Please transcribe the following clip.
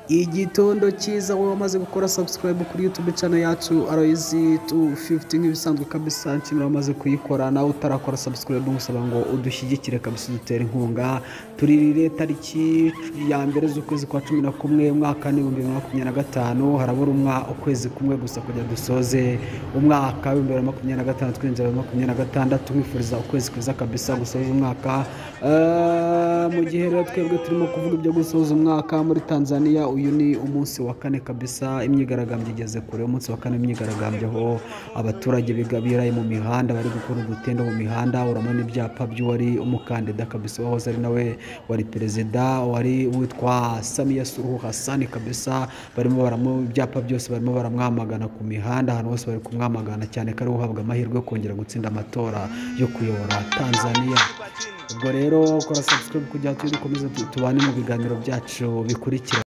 Igitondo cyiza wowe wamaze gukora subscribe kuri YouTube channel yacu Aloys 250. Nk'ibisanzwe kabisa, nshimira wamaze kuyikora. Nawe utarakora subscribe, ngusaba ngo udushyigikire kabisa, udutere inkunga. Turirire tariki ya 1 z'ukwezi kwa 11 umwaka 2025. Harabura ukwezi kumwe gusa kugira dusoze umwaka 2025, twinjira mu 26. Nkwifuriza ukwezi kwiza kabisa gusoza umwaka. Mu gihe rero twebwe turimo kuvuga ibyo gusoza umwaka, muri Tanzania uyu ni umunsi wa 4 kabisa, imyigaragambyo igeze kure. Umunsi wa 4 imyigaragambyo, aho abaturage biraye mu mihanda, bari gukora udutendo mu mihanda. Urabona ibyapa by'uwari umukandida kabisa, wahoze ari nawe wari perezida, wari witwa Samia Suluhu Hassan kabisa. Barimo baramu ibyapa byose, barimo baramwamagana ku mihanda, ahantu hose bari kumwamagana cyane ko ari uhabwa amahirwe yo kongera gutsinda amatora yo kuyobora Tanzania. Ubwo rero kora subscribe kugira ngo dukomeze tubane mu biganiro byacu bikurikira.